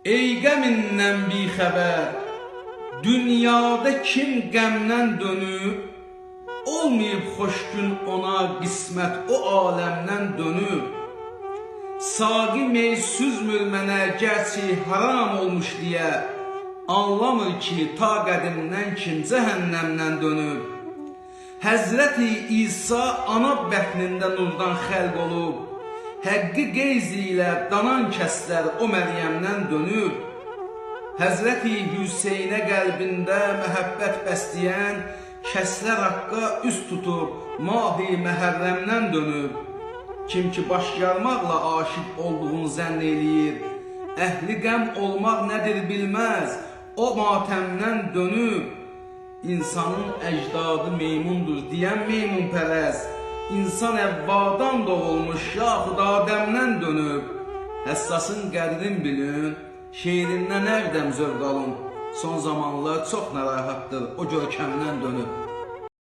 Ey qəmindən bixəbər, dünyada kim qəmdən dönüb, olmayıb xoş gün ona qismət o aləmdən dönüb. Saqi mey süzmür mənə, gərçi haram olmuş deyə, anlamır ki, ta qədimdən kim cəhənnəmdən dönüb. Həzrəti İsa ana bətnində nurdan xəlq olub, həqqi qeyz ilə danan kəslər o Məryəmdən dönüb. Həzrəti Hüseynə qəlbində məhəbbət bəsləyən kəslər haqqa üz tutub mahi məhərrəmdən dönüb. Kim ki baş yarmaqla aşiq olduğunu zənn eləyir, əhli qəm olmaq nədir bilməz, o matəmdən dönüb. İnsanın əcdadı meymundur deyən meymunpərəz, İnsan əvvadan doğulmuş, yaxud Adəmdən dönüb. Həssasın qədrin bilin, şeirindən hər dəm zövq alın. Son zamanlar çox narahatdır, o görkəmdən dönüb.